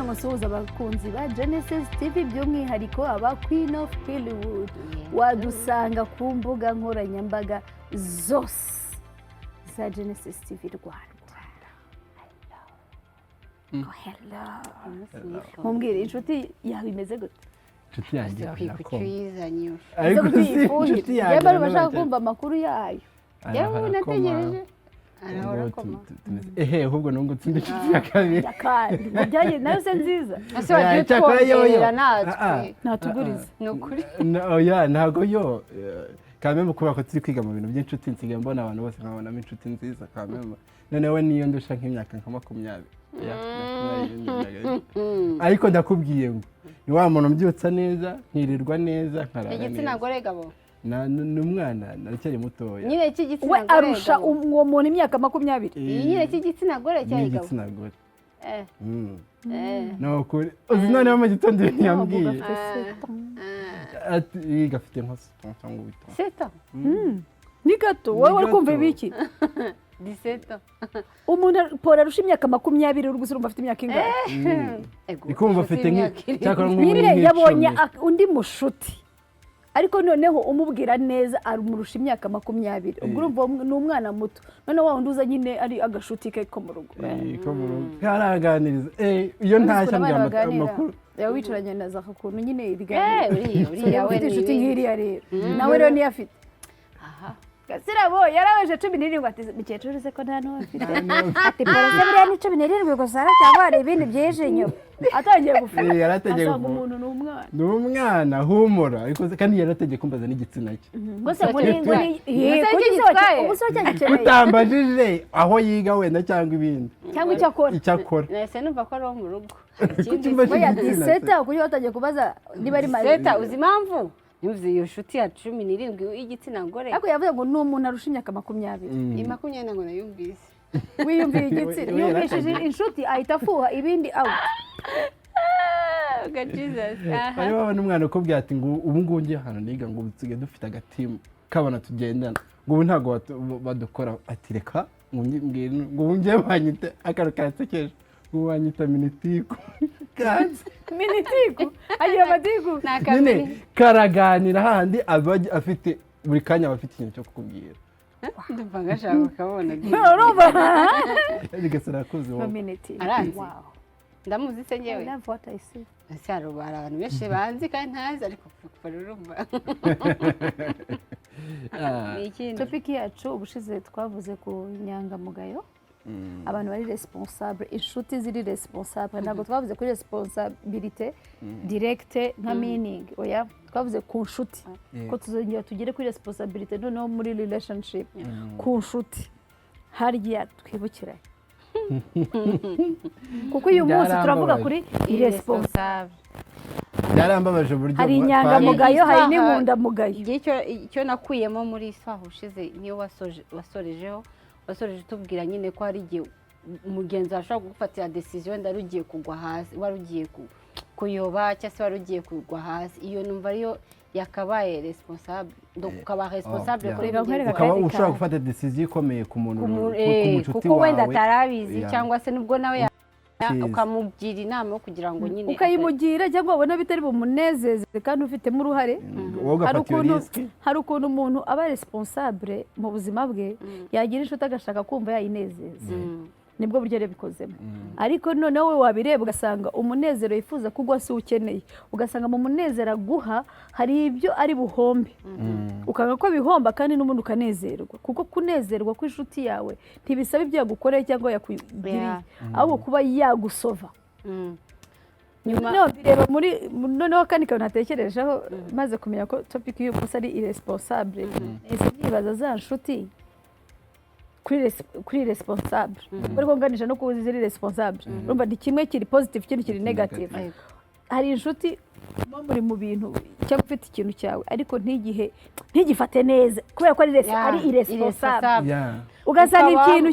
ngo nsuhuze abakunzi ba Genesis TV, by'umwihariko aba Queen of Hollywood. Wadusanga ku mbuga nkoranyambaga zose za Genesis TV Rwanda. Hello. Hello. Mumbwire, inshuti yawe imeze gute? Inshuti yanjye Kuki uyizanye? Ariko si inshuti yanjye. Yewe, bashaka kumva amakuru yayo. Yewe, nategereje, arahora akoma. Ehe, ahubwo nubwo utsinda inshuti ya kabiri. Kandi ngo byagenze nayo se nziza. Ese wagiye Cyakora yoyo. utwongerera natwe? Ntatuguriza. Ni ukuri. Oya, ntabwo yo kameme, kubera ko turi kwiga mu bintu by'inshuti, nsigaye mbona abantu bose nkabonamo inshuti nziza kameme. Noneho we niyo ndusha nk'imyaka nka 20. Ya, 22. Ariko ndakubwiye ngo ni wa muntu mbyutsa neza, nkirirwa neza, nkarara Igitsina neza. gore, gabo? Ni umwana, aracyari mutoya. Nyine cy'igitsina We gore, arusha gabo. uwo muntu imyaka 20? Iyi nyine cy'igitsina gore Ni cyangwa gabo? igitsina gore. Ni ukuri, uzi noneho mu gitondo ibintu yambwiye, ati "Iyi gafite nka 7 ans cyangwa 8 ans." 7 ans? Ni gato. Wowe wari kumva Gato. ibiki? 17 ans. Umuntu Paul arusha imyaka 20, uri gusa urumva afite imyaka ingahe? Ego, Ndi kumva inshuti afite y'imyaka 7. cyakora nk'ubu Nyine ni yabonye nk'icumi. Undi mushuti, ariko noneho umubwira neza amurusha imyaka 20. Ubwo urumva uwo ni umwana muto. Noneho wa wundi uza nyine ari agashuti ke ko mu rugo. Eh, ko mu rugo karaganiriza. Iyo ntashye Ukuntu abana ambwira baganira. amakuru. Yaba wicaranye na Zaka, ukuntu nyine Eh, ibiganiro. uriya we Ufite ni inshuti ibindi. nk'iriya rero, nawe rero niyo afite. Aha. Gasirabo yarabaje 17, ati mukecuru se ko nta n'uwo afite? Ati Paul se buriya ni 17 gusa cyangwa hari ibindi byinshi inyuma? Atangiye gufuha. Eh, yaratangiye Asanga gufuha. umuntu ni umwana. Ni umwana, humura. Ariko kandi yarategeye kumbaza n'igitsina cye. Ngo se ngo ni ngo ni Ese kuki icyo se gitwaye? Ubu se cyagikeneye? Utambajije aho yiga wenda cyangwa ibindi. Cyangwa icyo akora. Icyo akora. Nahise numva ko ari uwo mu rugo. Kuki umbajije Oya, igitsina se? 17, kuki watangiye kubaza niba ari marié? 17, uzi impamvu? Nyumvise iyo nshuti ya 17 y'igitsina gore. Ariko yavuze ngo ni umuntu arusha imyaka 20. Iyi 20 ntabwo nayumvise. Wiyumviye igitsina. We Yumvishije yaratangiye. inshuti ahita afuha ibindi out. God Jesus, aha. Hariho babona umwana ukubwira ati ngo ubu ngubu ngiye ahantu niga, ngo ubu dusigaye dufite agatimu k'abana tugendana, ngo ubu ntabwo badukora, ati reka ngo mbwire, ngo ubu ngiye banyita akantu kansekeje, ngo banyita minitiku kanze. Minitiku, agira amatiku. Ni Nyine akamini. karaganira hahandi aba afite buri kanya, aba afite ikintu cyo kukubwira. Ndumva ngashaka ukabona. Urumva. Bigasa nakuzi wowe. Minitiku. Aranzi. Wow. Ndamuzi se I njyewe? love what I see. Ese hari abantu benshi banzi kandi ntazi, ariko kuva urumva Ah, ni ikindi. Topic yacu ubushize twavuze ku nyangamugayo, abantu bari responsable, inshuti ziri responsable. Ntabwo twavuze kuri responsabilité directe nka meaning, oya, twavuze ku nshuti, ko tuzongera tugere kuri responsabilité noneho muri relationship. Ku nshuti harya twibukiranye, kuko uyu munsi turavuga kuri irresponsable. Byarambabaje uburyo Hari inyangamugayo, hari n'inkundamugayo. Igihe icyo nakuyemo muri isaha ushize niyo wasorejeho, wasoreje utubwira nyine ko hari igihe umugenzi ashobora kugufatira décision, wenda wari ugiye kugwa hasi, wari ugiye kuyoba cyangwa se wari ugiye kugwa hasi. Iyo numva ariyo yakabaye responsable, donc ukaba responsable kuri Reka mugenzi nkwereke wawe. Ukaba Akandi ushobora kantu. gufata décision ikomeye ku muntu, Ku ku mucuti kuko wenda wawe. atarabizi cyangwa se nubwo nawe Cyiza. ukamugira inama yo kugira ngo nyine Ukayimugira cyangwa wabona bitari bumunezeze kandi ufitemo uruhare. Wowe Hari ugafata iyo ukuntu risque. Hari ukuntu umuntu aba responsable mu buzima bwe, yagira inshuti agashaka kumva yayinezeza. Nibwo buryo yabikozemo. Ariko noneho we wabireba ugasanga umunezero yifuza kugwa si ukeneye, ugasanga mu munezero aguha hari ibyo ari buhombe, ukanga ko bihomba kandi n'ubundi ukanezerwa, kuko kunezerwa kw'inshuti yawe ntibisaba ibyo yagukoreye cyangwa yakugiriye, ahubwo kuba yagusova. Nyuma Noneho bireba muri noneho akandi kantu natekerejeho maze kumenya ko topic y'uyu munsi ari irresponsable, nahise nibaza za nshuti kuri responsable, ariko nganisha no kuba ziri responsable. Urumva ni kimwe kiri positive, ikindi kiri negative. Hari inshuti muba muri mu bintu cyangwa ufite ikintu cyawe, ariko ntigihe ntigifate neza kubera ko ari irresponsable. Irresponsable. Yeah. Ugasanga Ukaba- ikintu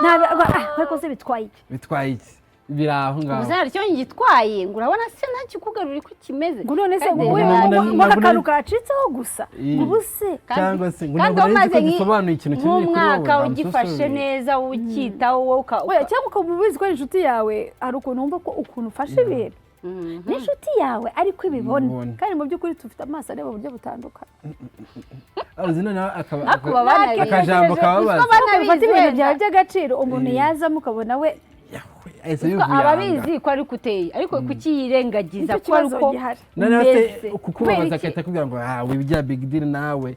ntabwo, ah, ariko se bitwaye iki? Bitwaye iki? Biri aho ngaho. Ubu hari icyo ngitwaye, ngo urabona se ntakikugarura uko kimeze? Ngo none se Kandi ngo ngo aka kantu kacitseho gusa, ngo ubu se Cyangwa se ngo kandi ntabwo nari nzi ko umaze gisobanuye ikintu kinini kuri wowe. nk'umwaka I'm so ugifashe sorry. neza, ukitaho wowe Oya, cyangwa ukaba ubizi ko ari inshuti yawe, hari ukuntu wumva ko ukuntu ufashe ibintu n'inshuti yawe ariko ibibona. Ibibona. Kandi mu by'ukuri dufite amaso areba uburyo butandukanye. Uzi noneho akaba Ariko baba banabizi. Akajambo kababaza. Uzi ko banabizi Ufata ibintu wenda. byawe by'agaciro, umuntu yazamo ukabona we Yahwe, ahise Uzi ko yivuyanga. ababizi ko ari kuteye, ariko kukiyirengagiza Nicyo ko ari kibazo uko gihari. Noneho se mbese. kukubabaza, Kubera iki? agahita akubwira ngo: "Ah, wibya big deal nawe."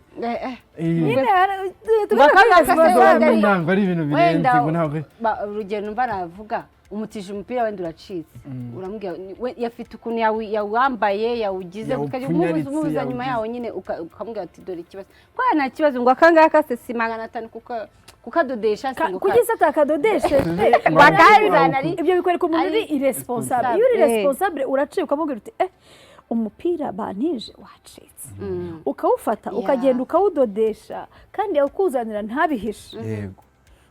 Nyine Bakanga se wenda Ntabwo ari ibintu birenze, wenda ngo ntabwo urugero numva navuga, umutije umupira wenda uracitse, uramubwira yafite ukuntu yawambaye, yawugize, ukajya Yawupfunyaritse, umubuza nyuma yawugize. yawo nyine, ukamubwira ati: "Dore ikibazo," ko nta kibazo, ngo akangaka se si 500 kukadodesha se ngo Kugeza atakadodesheje. Bakazana Ibyo bikwereka umuntu uri irresponsable. Iyo uri responsable, uraciye ukamubwira uti: "Eh, umupira bantije wacitse," ukawufata, ukagenda ukawudodesha, kandi yawukuzanira ntabihishe.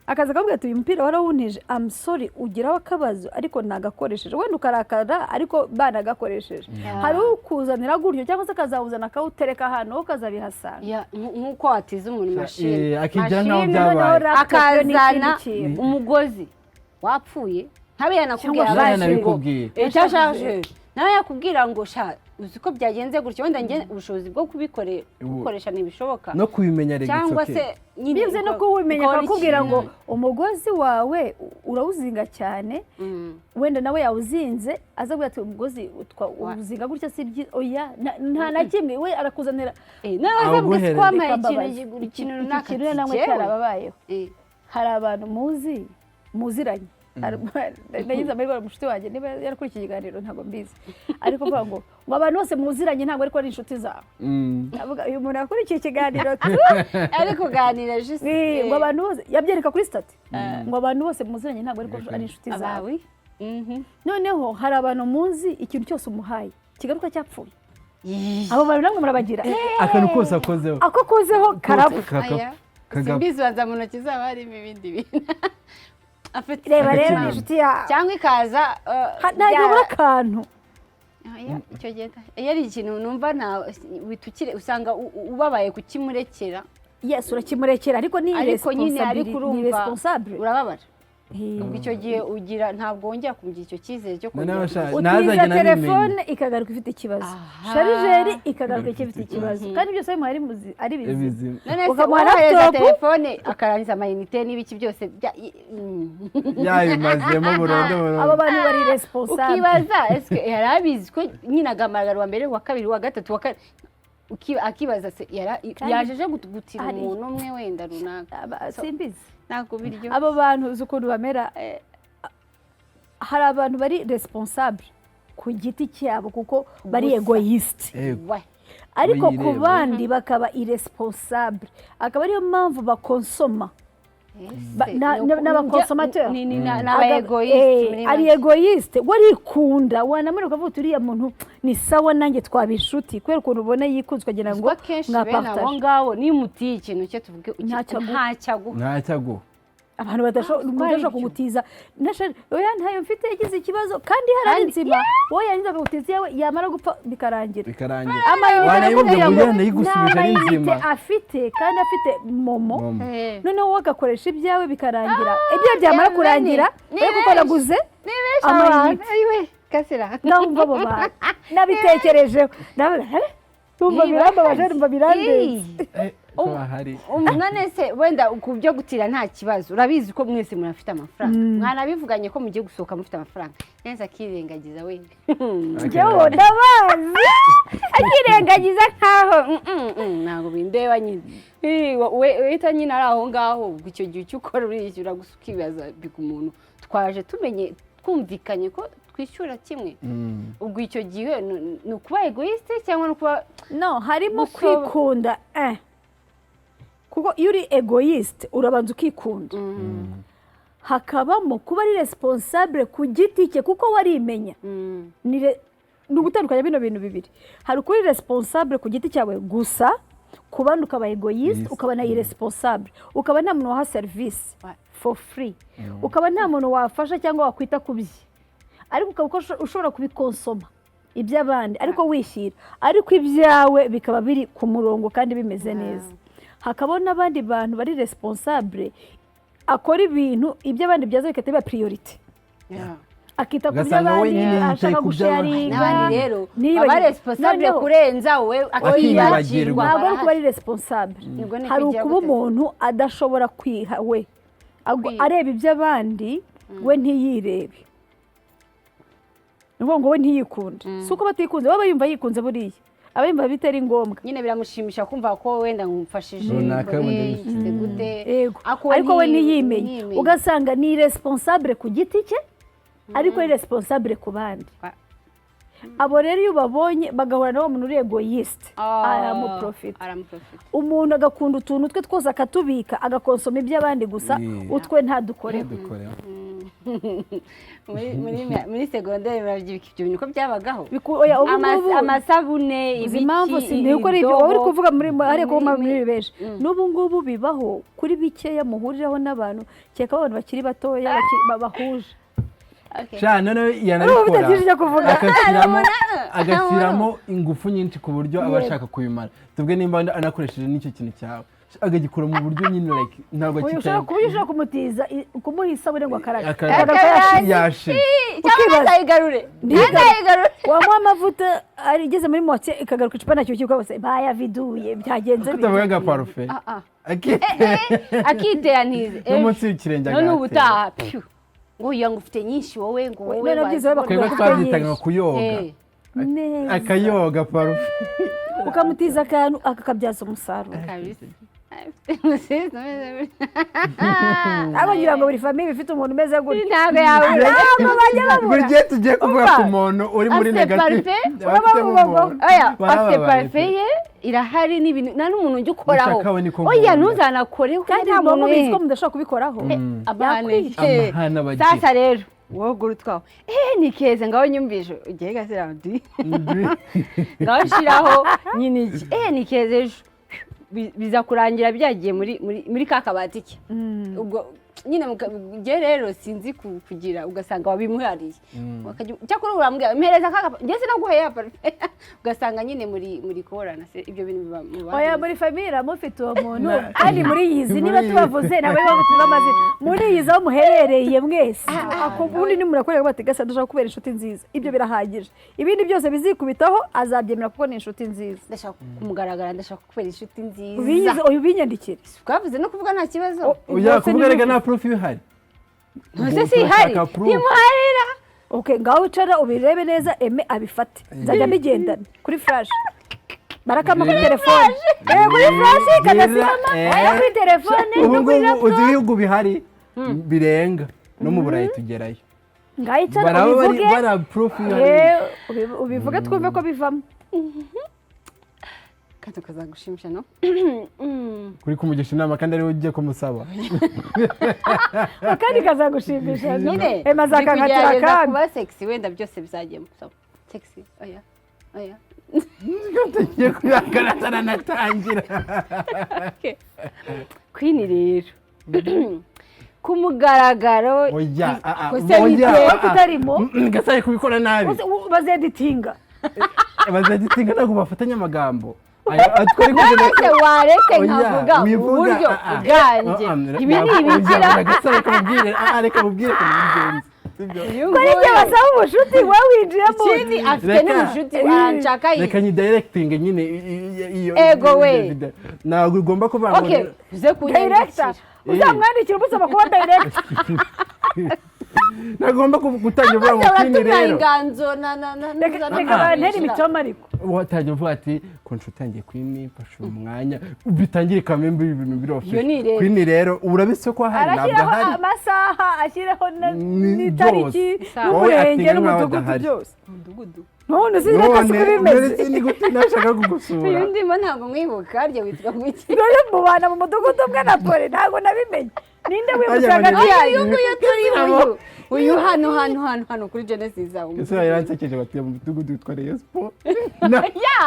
Akaza akabwira ati: "Uyu mupira warawuntije, I'm sorry, ugiraho akabazo, ariko nagakoresheje." Wenda ukarakara, ariko banagakoresheje. Hari ukuzanira gutyo, cyangwa se akazawuzana akawutereka ahantu, wowe ukazabihasanga. Ya, nk'uko watiza umuntu mashini. Akigira nkaho Mashini, byabaye. Noneho laptop yo ni ikindi akazana kintu. umugozi wapfuye, ntabe yanakubwira Cyangwa abaje ngo yanabikubwiye. Cyangwa chargeur, nawe yakubwira ngo: "Sha, uzi ko byagenze gutyo, wenda njye ubushobozi bwo kubikoresha ntibishoboka." No kubimenya rega, it's Cyangwa okay. se nyine Bivuze no kuwumenya, ukora akakubwira ikintu. ngo umugozi wawe urawuzinga cyane. Wenda nawe yawuzinze, aza kugira ati: "Umugozi uwuzinga gutya si byiza." Oya, nta na kimwe, we arakuzanira. Nawe azabwira Awuguhereza. ko wampaye Reka ikintu mbabaze. ikintu Iki runaka. kintu rero namwe Ati, "Jyewe?" cyarababayeho? Hari abantu muzi muziranye. Nagize amahirwe, hari umushuti wanjye, niba yarakurikiye ikiganiro ntabwo mbizi, ariko avuga ngo abantu bose muziranye ntabwo ariko ari inshuti zawe. Avuga uyu muntu yakurikiye ikiganiro tu. Ari kuganira juste. Ngo abantu bose, yabyereka kuri status, ngo abantu bose muziranye ntabwo ariko ari inshuti zawe. Abawe. Noneho hari abantu muzi ikintu cyose umuhaye kigaruka cyapfuye. Abo bantu namwe murabagira? Akantu kose akozeho. Ako kozeho karapfa. Aya, Kagapfa. simbizi, banza mu ntoki zabo harimo ibindi bintu afite. Reba rero Agakimina. inshuti yawe. Cyangwa ikaza Ntabwo habura akantu. Oya, icyo gihe iyo ari ikintu numva nta witukire, usanga ubabaye kukimurekera. Yes, urakimurekera, ariko ni Ariko nyine ariko ni urumva responsable. urababara. Ubwo icyo gihe ugira, ntabwo wongera kugira icyo cyizere cyo Noneho kongera ntazajye Utiza nabimenya. telefone ikagaruka ifite ikibazo, Aha. chargeur ikagaruka ifite ikibazo, kandi byose bimuha ari bizima. Bizima. None se Ukamuha uwohereza laptop. telefone akarangiza amayinite n'ibiki byose Yabimazemo burundu burundu. Abo bantu bari responsable. Ukibaza ese yari abizi ko nyine agahamagara uwa mbere, uwa kabiri, uwa gatatu, uwa kane, akibaza se Kandi yaje aje gutira umuntu umwe wenda runaka. Simbizi. Ntabwo biryo. Abo bantu uzi ukuntu bamera? Hari abantu bari responsable ku giti cyabo kuko bari Gusa. egoyiste, Yego. We. ariko ku Bayireba. bandi bakaba irresponsable, akaba ariyo mpamvu bakonsoma. Ese, N'abaconsommateur. Ni aba egoyiste muri Ari make. egoyiste, warikunda, wanamureka ukavuga uti: "Uriya muntu ni sawa, nanjye twaba inshuti," kubera ukuntu ubona yikunze, ukagira ngo Kuko akenshi bene abo mwapartage. ngabo niyo umutiye ikintu cye, tuvuge Ntacyo aguha. ntacyo aguha. Ntacyo aguha. Abantu badashobora, umuntu Twari adashobora ibyo. kugutiza oya, ntayo mfite, yagize ikibazo, kandi hari ari Kandi- nzima, wowe yarangiza akagutiza iyawe, yamara gupfa bikarangira. Bikarangira. Amayinite Wanayimubwira arakubwira ngo ngo yanayigusubije nta ari mayinite nzima. afite, kandi afite MoMo. Momo. Noneho wowe agakoresha ibyawe bikarangira, ibyawe byamara ni kurangira, ni we kuko benshi. naguze Ni benshi amayinite. abantu. Ayiwe, kasira. Ndumva abo bantu nabitekerejeho, ndavuga: "Eh, numva Ni birambabaje, benshi. numva birandenze." Ko bahari. None se wenda ku byo gutira nta kibazo, urabizi ko mwese murafite amafaranga, mwanabivuganye ko mugiye gusohoka mufite amafaranga, neza akirengagiza we. Njyewe ndabazi. Akirengagiza nkaho ntabwo bindeba nyine. We uhita nyine ari aho ngaho. Ubwo icyo gihe icyo ukora urishyura gusa, ukibaza biga umuntu twaje tumenye twumvikanye ko twishyura kimwe. Ubwo icyo gihe ni ukuba egoyiste cyangwa ni ukuba No, harimo kwikunda, kuko iyo uri egoyiste urabanza ukikunda. Hakabamo kuba ari responsable ku giti cye kuko warimenya. Ni ugutandukanya bino bintu bibiri. Hari ukuri responsable ku giti cyawe gusa, ku bandi ukaba egoyiste, ukaba na irresponsable, ukaba nta muntu waha serivisi for free, ukaba nta muntu wafasha cyangwa wakwita ku bye. Ariko ukaba ushobora kubikonsoma iby'abandi ariko wishyira, ariko ibyawe bikaba biri ku murongo kandi bimeze neza. Hakaba n'abandi bantu bari responsable, akora ibintu iby'abandi byaza bigahita biba priorité, akita ku Ugasanga by'abandi, wenyine yicaye ashaka ku by'abandi. gusharinga. N'abandi rero Ntiyibagirwe. baba responsable Noneho- kurenza wowe. Akiyibagirwa. Ntabwo ari ukuba ari responsable. Nibwo ni Hari kwigira ukuba gute? umuntu adashobora kwiha we. Kwiha. Areba iby'abandi, we ntiyirebe. Ni ukuvuga ngo we ntiyikunde. Si uko batikunze, baba yumva yikunze, buriya aba yumva bitari ngombwa. Nyine biramushimisha kumva ko wenda ngumfashije Runaka kore, wenda ngize gute. Yego. Ariko Ariko we ntiyimenye. Ntiyimenye. Ugasanga ni responsable ku giti cye, ariko ari responsable ku bandi. Abo rero iyo ubabonye bagahura na wa muntu uri égoïste, aramuprofita. Aramuprofita. Umuntu agakunda utuntu twe twose akatubika, agakonsoma iby'abandi gusa, utwe ntadukoreho. Dukoreho. Muri segonderi murabyibuka ibyo bintu ko byabagaho? Oya, ubu ngubu Amasabune, uzi ibiki, impamvu si ko ari ibyo indobo. Wowe uri kuvuga muri hariya kuba muri benshi. N'ubu ngubu bibaho kuri bikeya muhuriraho n'abantu, kereka abantu bakiri batoya bahuje. Okay. Sha, noneho Urumva yanabikora bitagira icyo kuvuga. Agashyiramo ingufu nyinshi ku buryo aba ashaka kubimara. Tubwe nimba anakoresheje n'icyo kintu cyawe, akagikora mu buryo nyine like ntabwo Uyu ushobora kuba ushobora kumutiza kumuha isabune ngo akarabe, Akarabe. akagaruka yashize. Yashize. Cyangwa Ukibaza. ntazayigarure. Ntiyigarure. Ntazayigarure. Wamuha amavuta igeze muri moitié ikagaruka icupa ntacyo kiko bose bayaviduye, byagenze bite? Kutavuga agaparufe. Ah, ah. Akiteraniza No munsi y'ikirenge none agatera. ubutaha pyu, ngo uyu ngo ufite nyinshi, wowe ngo wowe None byiza wazi- bakubwira Twebwe ko twabyitaga nyinshi. kuyoga. Neza. Akayoga parufe. Ukamutiza akantu akakabyaza umusaruro. Kabisa. Afite umusizi umeze gutya. Ariko ngira ngo buri famille ifite umuntu umeze gutya. Ntabwo yabura. Ntabwo bajya babura. Buri gihe tugiye kuvuga Umva. ku muntu uri muri Afite negative, parufe, abafitemo umuntu. Oya, afite Barababaye parufe pe. ye irahari n'ibintu, nta n'umuntu ujya ukoraho. Mushaka we niko Oya, nkunda. ntuzanakoreho. Kandi nta muba muntu mubizi ko mudashobora kubikoraho. Amahane. Yakwica. Amahane aba agira. Sasa rero wowe gura utwawe, ni keza, ngaho nyumvishe ugiye gasira ndi ngaho shiraho nyine iki, ni keza ejo biza kurangira byagiye muri ka kabati ke. Ubwo nyine njye rero sinzi kugira, ugasanga wabimuhariye. Cyakora urambwira mpereza ka njye sinaguhaye ya parufe, ugasanga nyine muri korana se ibyo bintu biba mu bandi. Oya, muri famille mufite uwo muntu kandi muri yizi niba Muri yizi. tubavuze ntabwo ari ngombwa tuvuge amazina, muri yizi aho muherereye mwese. Ako ubundi nimurakorera bati gasa dushaka kubera inshuti nziza, ibyo birahagije. Ibindi byose bizikubitaho azabyemera kuko ni inshuti nziza. Ndashaka kumugaragara, ndashaka kubera inshuti nziza. Ubiyize, ubinyandikire. Twavuze no kuvuga nta kibazo. Oya, kuvuga rega nta proof ihari. Ntuse si ihari. Turashaka proof. Ntimuharira. Okay, ngaho wicara ubirebe neza, eme abifate, nzajya mbigendana kuri flash, barakama kuri telefone, kuri flash kadasigama, no kuri telefone, Ubu no kuri ngubu uzi laptop. ibihugu bihari birenga no mu Burayi tugerayo. Ngaho icara Baraba bari ubivuge. bara proof ihari. Ubivuge twumve ko bivamo. Kandi ukazagushimisha no Kuri kumugisha inama kandi ariwe ugiye kumusaba. Kandi kazagushimisha. Nyine ema ndi azakankatira kugerageza kandi kuba sexy, wenda byose bizagenda. So, sexy, oya oya. Tugiye kubihakana ataranatangira. Queen rero ku mugaragaro. Oya, ah, ah, Ko se oya, bite? ah, ah. Kutarimo. Gasare kubikora nabi. Bazeditinga. Bazeditinga, ntabwo bafatanya amagambo. Aya, twari kugenda. Ese waretse Oya, nkavuga mu wivuga, buryo ah, ah. bwanjye? Ah, ah, Ibi ni oya, ibikira. oya, Gasare, reka mubwire, ah, ah, reka mubwire ukuntu bigenze. Sibyo? Uyu Ko ari ibyo nguyu. basaba ubucuti, wowe winjiyemo. Ikindi afite n'ubucuti aranshaka. Reka nyidirecting nyine iyo Ego we. video. Ntabwo ugomba kuvuga ngo Okay, uze Director. kunyandikira. Uzamwandikira umusaba kuba director. Ntabwo ugomba gutangira uvuga ngo Akaba Queen tumara rero inganzo na na na Reka reka bantere imitoma ariko. Watangira uvuga ati ku nshuti yanjye Queen, mfashe uyu mwanya bitangire kamembe ibintu biri Iyo ni irebe. Queen rero urabise ko ahari ntabwo Arashyiraho ahari. amasaha, ashyiraho Ni n'itariki byose. Sawa. Wowe n'umurenge acting nk'aho n'umudugudu adahari. byose. Umudugudu. None uzi reka None siko bimeze. none ni gute nashaka kugusura? Uyu ndimo ntabwo mwibuka, harya witwa ngwiki? None mubana mu mudugudu umwe na pole, ntabwo nabimenye ninde wibutsaga. Ajya Oya, uyu nguyu turi, uyu uyu hano hano hano hano kuri Genesis aho. Ese yaransekeje batuye mu mudugudu witwa Rayon Sport. Ya.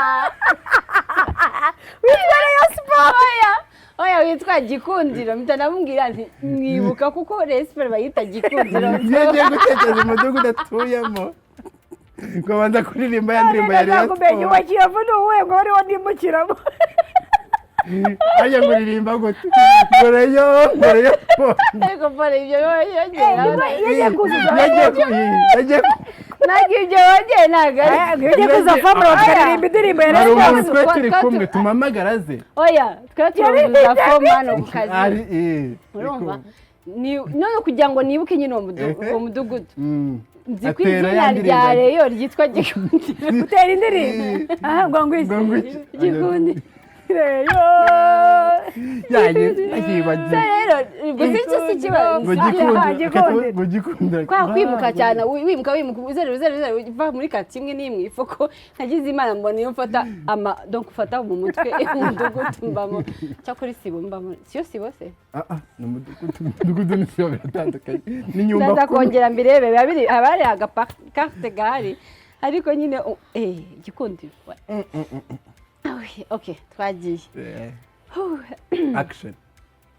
Witwa Rayon Sport. Oya. Oya, witwa Gikundiro. Mpita namubwira nti mwibuka kuko Rayon Sport bayita Gikundiro. Iyo agiye gutekereza umudugudu atuyemo, ngo abanza kuririmba ya ndirimbo ya Rayon Kumenya uwa Sport. Kiyovu ni uwuhe, ngo ariwo nimukiramo? Ajya kuririmba gute? Ngo Rayon, ngo Rayon Sport. Ariko Paul, ibyo yongera Niba iyo agiye kuzuza Yagiye Ntabwo ibyo wongeye, ntabwo ari iyo ugiye kuzuza form bakaririmba indirimbo ya Hari Rayon umuntu Sport. twe turi kumwe, tumamagara ze. Oya, twe turuzuza form hano ku kazi. Ari Urumva, none kugira ngo nibuke nyine uwo mudugudu, nzi ko Atera izina ya ndirimbo. rya Rayon ryitwa Gikundiro. Utera indirimbo aha ngo ngwiki? Ngo ngwiki? Gikundiro. Rayon. Yanyu akibagiwe. Rero gusa icyo si ikibazo. Ngo Gikundiro. Gikundiro. Ngo Gikundiro. Kwa kwimuka cyane, wimuka, wimuka, uzeru, uzeru, uzeru, uva muri kati imwe n'imwe, ifoko nagize Imana mbona iyo mfata ama, donc ufata mu mutwe umudugudu mbamo. Cyakora Isibo mbamo, siyo Sibo se? Ah ah, ni umudugudu, umudugudu ni Sibo biratandukanye, ni nyumba Ndaza kumi. kongera mbirebe, biba biri, haba hari agakarte gahari, ariko nyine Gikundiro. Okay, twagiye. Action.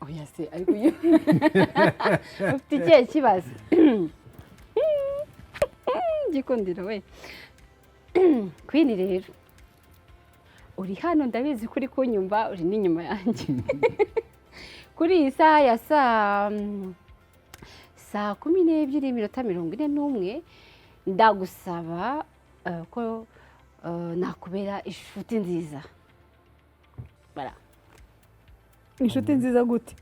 Oya se, ariko uyu ufite ikihe kibazo? Gikundiro we. Queen rero, uri hano, ndabizi ko uri kunyumva, uri n'inyuma yanjye kuri iyi saha ya 12:41. Ndagusaba ko nakubera inshuti nziza. Bara. Inshuti nziza gute?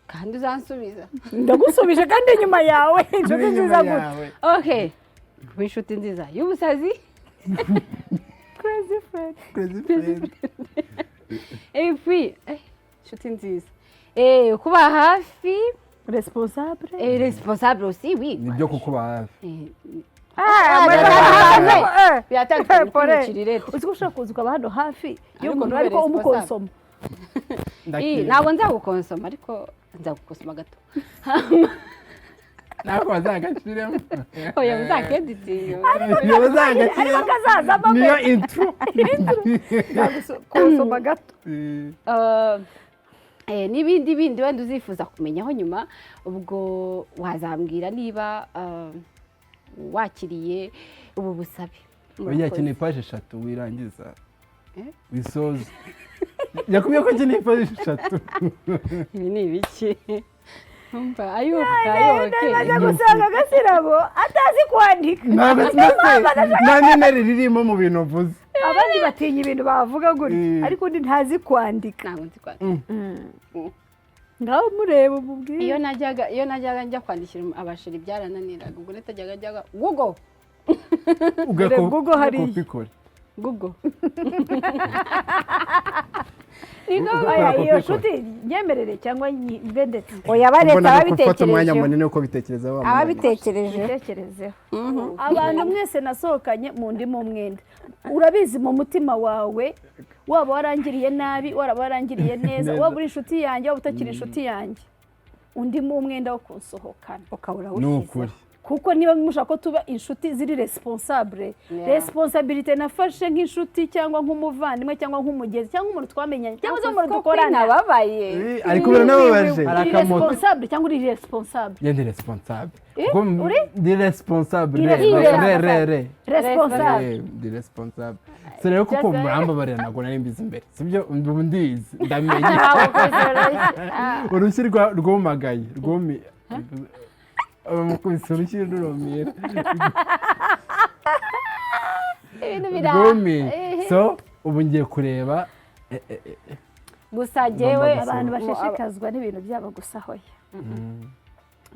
Kandi uzansubiza. Ndagusubije kandi inyuma yawe. Inshuti nziza gute? Okay, kuba inshuti nziza y'ubusazi. Crazy friend. Crazy friend. Et puis inshuti nziza, kuba hafi. Responsable. Et responsable aussi, oui. Nibyo, kukuba hafi. Ah, Biratandukanye. Pore. Kwiyicirire. Uzi ko ushobora kuza ukaba hano hafi Ariko y'umuntu, ntube ariko responsable. umukonsoma. Ntabwo nzagukonsoma, ariko nzagukonsoma gato. Ntabwo bazagaciremo. Oya, muzakeditinga. Niyo bazagaciremo. Ariko kazazamo. Niyo intro. Konsoma gato. N'ibindi bindi wenda uzifuza kumenyaho nyuma, ubwo wazambwira niba wakiriye ubu busabe. Oya, akeneye paje 3 wirangiza. Eh? Wisoza, yakubwiye ko akeneye paje 3. Ibi ni ibiki? Umva, ayuka ayoke. Najya gusanga Gasirabo atazi kwandika. Ntabwo nta n'intare ririmo mu bintu uvuze. Abandi batinya ibintu bavuga gutya, ariko undi ntazi kwandika. Ntabwo nzi kwandika. Ngaho mureba umubwire. Iyo najyaga njya kwandikira abasheri byarananiraga, ubwo natajyaga njyaga Google. Google hariya. Kopikore. Google. Oya, Ugakora iyo copy. nshuti nyemerere cyangwa mbe ndetse. Oya, baretse. Mbona ko gufata umwanya Ababitekerejeho. munini uko bitekereza wa munani. Ababitekerejeho. Bitekerezeho. Abantu mwese nasohokanye mu ndimo umwenda, urabizi mu mutima wawe, waba warangiriye nabi, waba warangiriye neza, Neza. waba uri inshuti yanjye, waba utakiri inshuti yanjye, undi mu umwenda wo kunsohokana. Ukabura Ni ukuri. Kuko niba mushaka ko tuba inshuti ziri responsable, responsabilité nafashe nk'inshuti cyangwa nk'umuvandimwe cyangwa nk'umugezi cyangwa umuntu twamenyanye cyangwa se umuntu dukorana. Nababaye. Ariko biranababaje. Uri responsable cyangwa uri irresponsable? Njye ndi responsable. Eh, Kuko uri? Ndi responsable, re Irresponsable. re re re. Responsable. Ndi responsable. So rero kuko murambabarira, ntabwo nari mbizi mbere, sibyo? Ubu ndizi, ndamenye. Urushyi rwumagaye, rwumi, bamukubise urushyi rurumira. Ibintu bira Rwumi. So ubu ngiye kureba Gusa jyewe Ngomba Abantu bashishikazwa n'ibintu byabo gusa, hoya,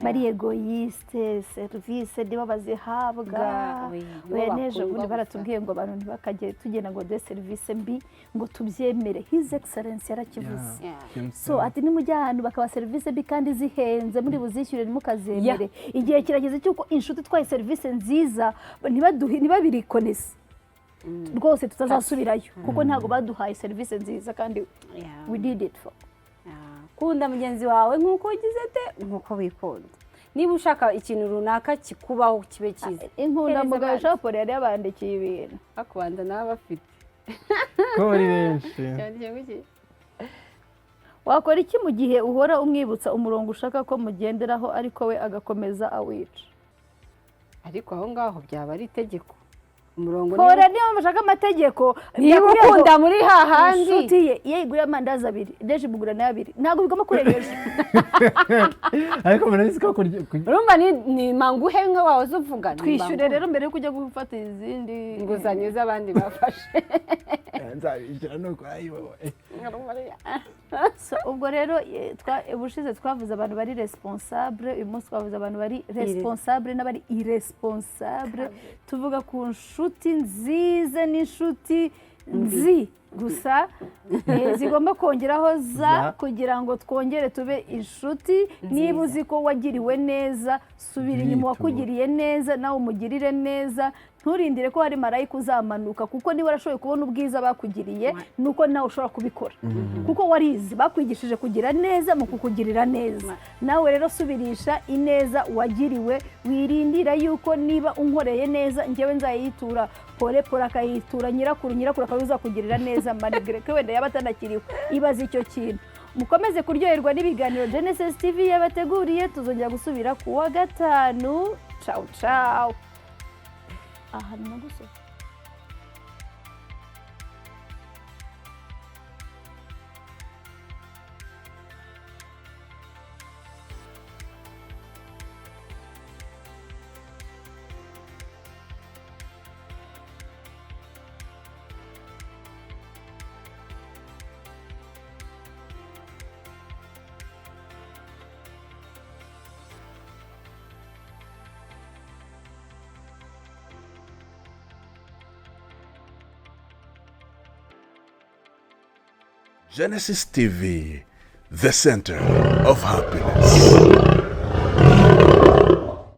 bari égoïste, serivisi nibo bazihabwa. Oya, nibo Oya, n'ejo bakundwa bundi gusa. baratubwiye ngo abantu ntibakajye tugenda ngo duhe serivisi mbi ngo tubyemere. His Excellence yarakivuze. So ati nimujya ahantu bakaba serivisi mbi kandi zihenze, muri buzishyure, ntimukazemere. Igihe kirageze cy'uko inshuti twaye serivisi nziza ntibaduhe, ntibabirikonese rwose, tutazasubirayo kuko ntabwo baduhaye serivisi nziza kandi we did it for. Kunda mugenzi wawe nk'uko ugize te, nk'uko wikunda. Niba ushaka ikintu runaka kikubaho kibe cyiza, Inkundamugayo. Hereza. Jean Paul yari yabandikiye ibintu. Bakubanza nabo bafite Ko bari benshi. Yandikiye ngo iki? Wakora iki mu gihe uhora umwibutsa umurongo ushaka ko mugenderaho, ariko we agakomeza awica? Ariko aho ngaho byaba ari itegeko, umurongo. Hora niba mushaka amategeko. Niba Yakubwiye ngo ukunda muri hahandi. Inshuti ye iyo ayiguriye amandazi abiri, deje imugura nayo abiri, ntabwo bigomba kurengeje. Ariko murabizi ko kurya Urumva ni manguhe nka wahoze uvuga, ni Twishyure manguhe. rero mbere yo kujya gufata izindi Inguzanyo z'abandi bafashe. Nzabishyura nuko ayiwowe. So, ubwo rero ubushize twavuze abantu bari responsable, uyu munsi twavuze abantu bari responsable n'abari irresponsable, tuvuga ku nshuti nziza n'inshuti nzi gusa, zigomba kongeraho za Za. kugira ngo twongere tube inshuti. Niba uzi ko wagiriwe neza, subira inyuma. Yitura. Wakugiriye neza, nawe umugirire neza. Nturindire ko hari marayika uzamanuka, kuko niba warashoboye kubona ubwiza bakugiriye, nuko nawe ushobora kubikora, kuko warize, bakwigishije kugira neza mu kukugirira neza. Nawe rero subirisha ineza wagiriwe. Wirindira yuko niba unkoreye neza njyewe nzayitura, pole pole akayitura nyirakuru, nyirakuru akaba uzakugirira neza malgré ko wenda yaba atanakiriwe. Ibaze icyo kintu. Mukomeze kuryoherwa n'ibiganiro Genesis TV yabateguriye. Tuzongera gusubira ku wa gatanu. Ciao ciao. Aha ni gusoza. Genesis TV, the center of happiness.